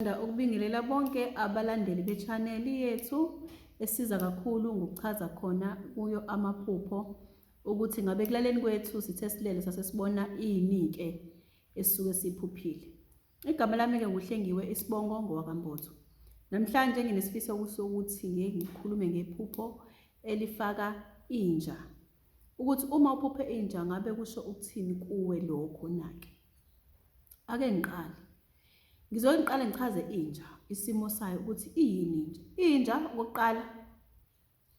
Ngithanda ukubingelela bonke abalandeli be-channel yethu esiza kakhulu ngokuchaza khona kuyo amaphupho ukuthi ngabe ekulaleni kwethu sithe silele sase sibona ini-ke esisuke siphuphile. Igama lami-ke nguHlengiwe isibongo ngowakaMbotho. Namhlanje nginesifiso sokuthi ngeke ngikhulume ngephupho elifaka inja. Ukuthi uma uphuphe inja ngabe kusho ukuthini kuwe lokho na-ke? Ake ngiqale. Ngizoke ngiqale ngichaze inja, isimo sayo ukuthi iyini inja. Inja okokuqala,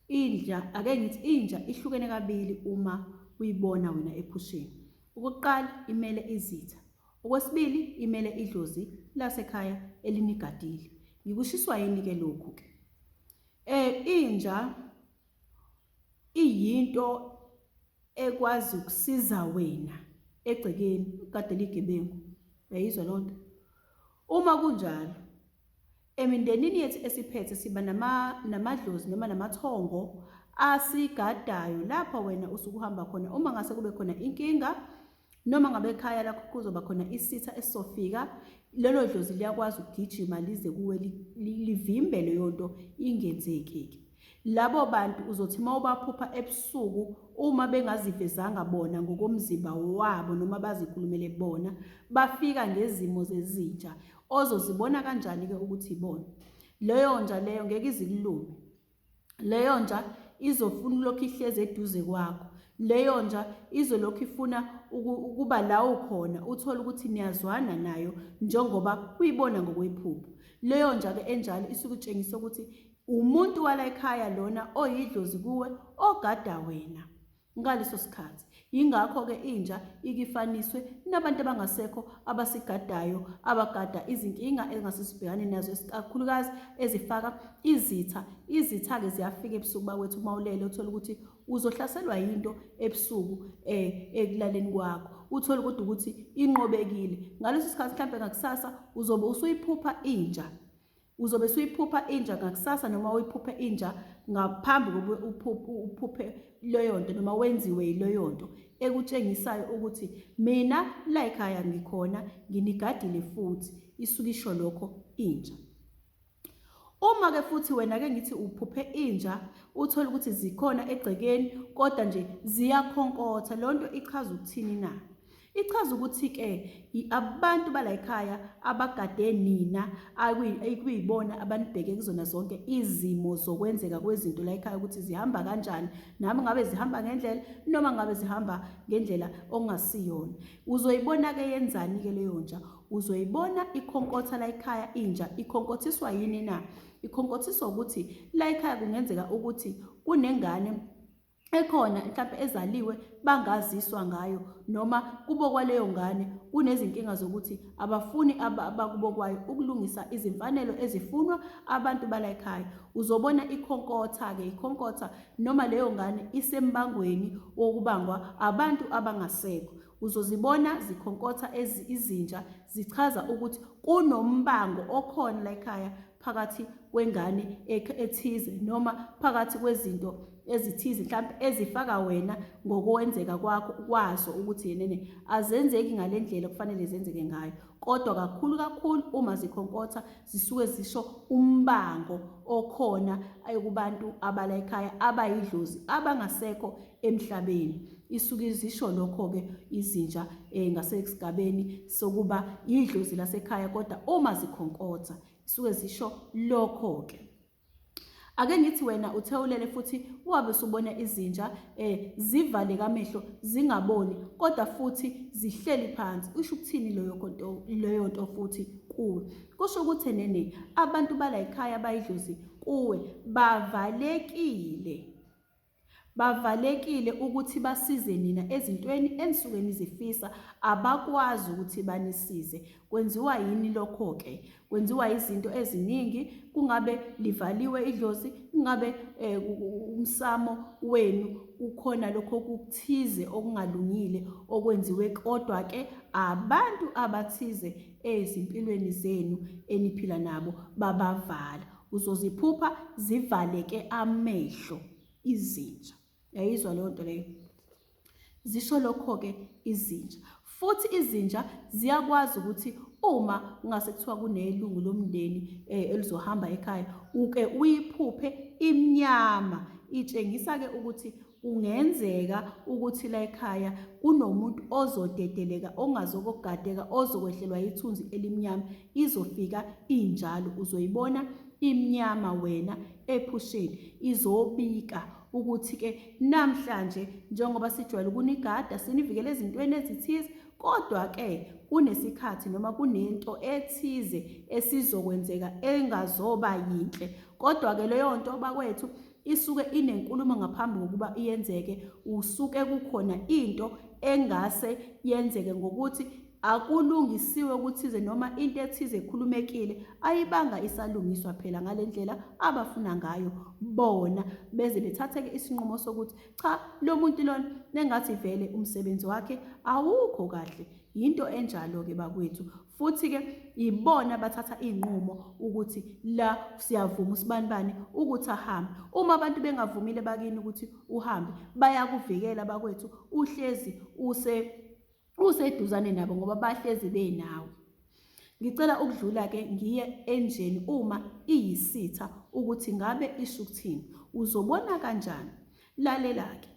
inja ake ngithi inja ihlukene kabili uma uyibona wena ephusheni. Okokuqala imele izitha. Okwesibili imele idlozi lasekhaya elinigadile. Ngikushiswa yini-ke lokhu-ke? Inja iyinto ekwazi ukusiza wena egcekeni ugadela igebengu uyayizwa loo nto uma kunjalo emindenini yethu esiphethe siba namadlozi noma namathongo asigadayo lapho wena usuke uhamba khona uma ngase kube khona inkinga Noma ngabe ekhaya lakho kuzoba khona isitha esizofika, lelo dlozi liyakwazi ukugijima lize kuwe livimbe leyo nto ingenzeki-ke. Labo bantu uzothi uma ubaphupha ebusuku uma bengazivezanga bona ngokomzimba wabo noma bazikhulumele bona, bafika ngezimo zezinja. Ozozibona kanjani-ke ukuthi ibona? Leyo nja leyo ngeke izikulume. Leyo nja izofuna ulokhu ihlezi eduze kwakho. Leyo nja izolokhu ifuna ukuba la ukhona, uthole ukuthi niyazwana nayo njengoba uyibona ngokwephupho. Leyo nja-ke enjalo isuke itshengisa ukuthi umuntu wala ekhaya lona oyidlozi kuwe ogada wena. ngaleso sikhathi. Yingakho-ke inja ikifaniswe nabantu abangasekho abasigadayo, abagada izinkinga engase sibhekane nazo kakhulukazi ezifaka izitha. Izitha-ke ziyafika ebusuku bakwethu uma ulele uthole ukuthi uzohlaselwa yinto ebusuku ekulaleni kwakho. Uthole kodwa ukuthi inqobekile. Ngaleso sikhathi mhlampe ngakusasa uzobe usuyiphupha inja. Uzobe suyiphupha inja ngakusasa noma uyiphuphe inja ngaphambi kokuba uphuphe leyo nto noma wenziwe yileyo nto ekutshengisayo ukuthi mina la ekhaya ngikhona nginigadile futhi isuke isho lokho inja. Uma ke futhi wena ke ngithi uphuphe inja uthole ukuthi zikhona egcekeni kodwa nje ziyakhonkotha leyo nto ichaza ukuthini na? Ichaza ukuthi-ke abantu bala ekhaya abagade nina ekuyibona abanibheke kuzona zonke izimo zokwenzeka kwezinto la ekhaya ukuthi zihamba kanjani nami ngabe zihamba ngendlela noma ngabe zihamba ngendlela okungasiyona. Uzoyibona-ke yenzani-ke leyo nja? Uzoyibona ikhonkotha la ekhaya inja ikhonkothiswa yini na? Ikhonkothiswa ukuthi la ekhaya kungenzeka ukuthi kunengane ekhona mhlampe ezaliwe bangaziswa ngayo noma kubo kwaleyo ngane kunezinkinga zokuthi abafuni abakubo kwayo ukulungisa izimfanelo ezifunwa abantu bala ekhaya. Uzobona ikhonkotha-ke ikhonkotha noma leyo ngane isembangweni wokubangwa abantu abangasekho. Uzozibona zikhonkotha izinja zichaza ukuthi kunombango okhona la ekhaya phakathi kwengane ethize noma phakathi kwezinto ezithize mhlawumbe ezifaka wena ngokwenzeka kwakho kwazo ukuthi yenene azenzeki ngale ndlela kufanele zenzeke ngayo kodwa kakhulu kakhulu uma zikhonkotha zisuke zisho umbango okhona kubantu abala ekhaya abayidlozi abangasekho emhlabeni isuke zisho lokho-ke izinja um ngasesigabeni sokuba idlozi lasekhaya kodwa uma zikhonkotha Suke zisho lokho-ke. Ake ngithi wena uthe ulele futhi wabe usubona izinja zivaleke amehlo zingaboni kodwa futhi zihleli phansi. Isho ukuthini leyo nto leyo nto futhi kuwe? Kusho ukuthi nene abantu bala ekhaya bayidlozi kuwe bavalekile. Bavalekile ukuthi basize nina ezintweni enisuke nizifisa, abakwazi ukuthi banisize. Kwenziwa yini lokho-ke? Kwenziwa izinto eziningi, kungabe livaliwe idlozi, kungabe umsamo wenu kukhona lokho okuthize okungalungile okwenziwe kodwa-ke abantu abathize ezimpilweni zenu eniphila nabo babavala. Uzoziphupha zivaleke amehlo izinja. Yayizwa leyo nto leyo. Zisho lokho-ke izinja. Futhi izinja ziyakwazi ukuthi uma kungase kuthiwa kunelungu lomndeni eh, elizohamba ekhaya uke uyiphuphe imnyama itshengisa-ke ukuthi kungenzeka ukuthi la ekhaya kunomuntu ozodedeleka ongazokogadeka ozokwehlelwa yithunzi elimnyama izofika injalo uzoyibona imnyama wena ephusheni izobika ukuthi-ke namhlanje njengoba sijwayele ukunigada sinivikele ezintweni ezithize kodwa-ke kunesikhathi noma kunento ethize esizokwenzeka engazoba yinhle kodwa-ke leyo nto bakwethu isuke inenkulumo ngaphambi kokuba iyenzeke usuke kukhona into engase yenzeke ngokuthi akulungisiwe kuthize noma into ethize ekhulumekile ayibanga isalungiswa phela ngale ndlela abafuna ngayo bona beze bethatheke isinqumo sokuthi cha lo muntu lona nengathi vele umsebenzi wakhe awukho kahle yinto enjalo-ke bakwethu futhi-ke ibona bathatha iy'nqumo ukuthi la siyavuma usibanibani ukuthi ahambe uma abantu bengavumile bakini ukuthi uhambe bayakuvikela bakwethu uhlezi use useduzane nabo ngoba bahlezi benawe ngicela ukudlula ke ngiye enjeni uma iyisitha ukuthi ngabe isho ukuthini uzobona kanjani lalela ke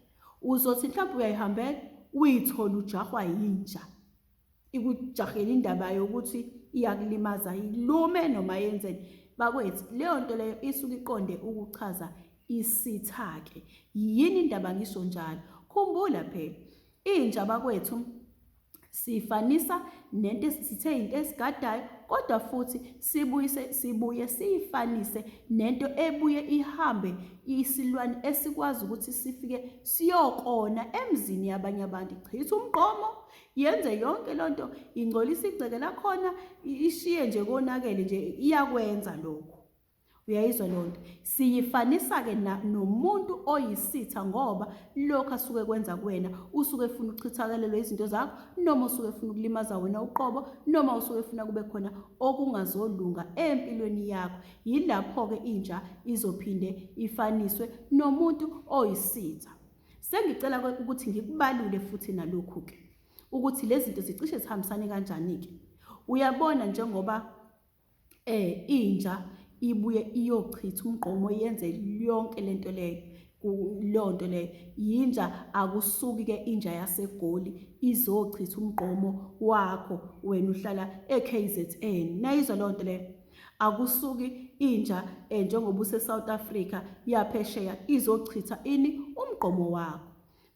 uzothi mhlawumbe uyayihambela uyithola ujahwa yinja ikujahela indaba yokuthi iyakulimaza ilume noma yenzeni bakwethu leyo nto leyo isuke iqonde ukuchaza isitha-ke yini indaba ngisho njalo khumbula phela Inja bakwethu siyifanisa nento sithe into esigadayo kodwa futhi sibuyise sibuye siyifanise nento ebuye ihambe isilwane esikwazi ukuthi sifike siyokona emzini yabanye abantu ichitha umgqomo yenze yonke lonto ingcolisa igceke lakhona ishiye nje konakele nje iyakwenza lokho Uyayizwa leyo nto? Siyifanisa-ke nomuntu oyisitha ngoba lokhu asuke kwenza kuwena usuke efuna ukuchithakalelwe izinto zakho noma usuke efuna ukulimaza wena uqobo noma usuke efuna kube khona okungazolunga empilweni yakho. Yilapho-ke inja izophinde ifaniswe nomuntu oyisitha. Sengicela ukuthi ngikubalule futhi nalokhu-ke ukuthi lezi zinto zicishe zihambisane kanjani-ke. Uyabona njengoba eh inja ibuye iyochitha umgqomo yenze yonke lento leyo leyo nto leyo yinja akusuki ke inja yaseGoli izochitha umgqomo wakho wena uhlala eKZN nayizwa leyo nto leyo akusuki inja eh, njengoba use-South Africa yaphesheya izochitha ini umgqomo wakho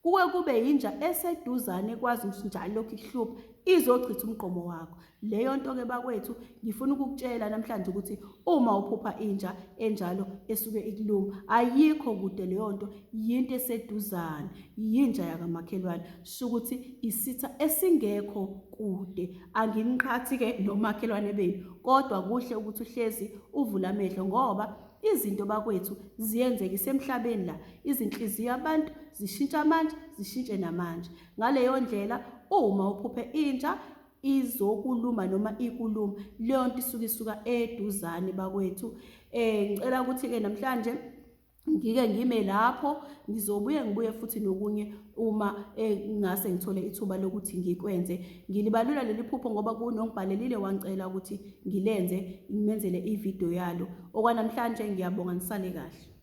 Kuke kube yinja eseduzane ekwazi ukuthi njalo lokhu ikuhlupha izochitha umgqomo wakho. Leyo nto-ke bakwethu ngifuna ukukutshela namhlanje ukuthi uma uphupha inja enjalo esuke ikuluma ayikho kude leyo nto yinto eseduzane yinja yakamakhelwane sho ukuthi isitha esingekho kude anginiqhathi-ke nomakhelwane benu kodwa kuhle ukuthi uhlezi uvule amehlo ngoba Izinto bakwethu ziyenzeka isemhlabeni la, izinhliziyo abantu zishintsha manje zishintshe namanje. Ngaleyo ndlela uma uphuphe inja izokuluma noma ikuluma leyo nto isuke isuka eduzane bakwethu. Eh ngicela ukuthi-ke namhlanje ngike ngime lapho ngizobuye ngibuye futhi nokunye uma eh, ngase ngithole ithuba lokuthi ngikwenze ngilibalula leli phupho ngoba kunongibhalelile wangicela ukuthi ngilenze ngimenzele ividiyo yalo okwanamhlanje ngiyabonga nisale kahle.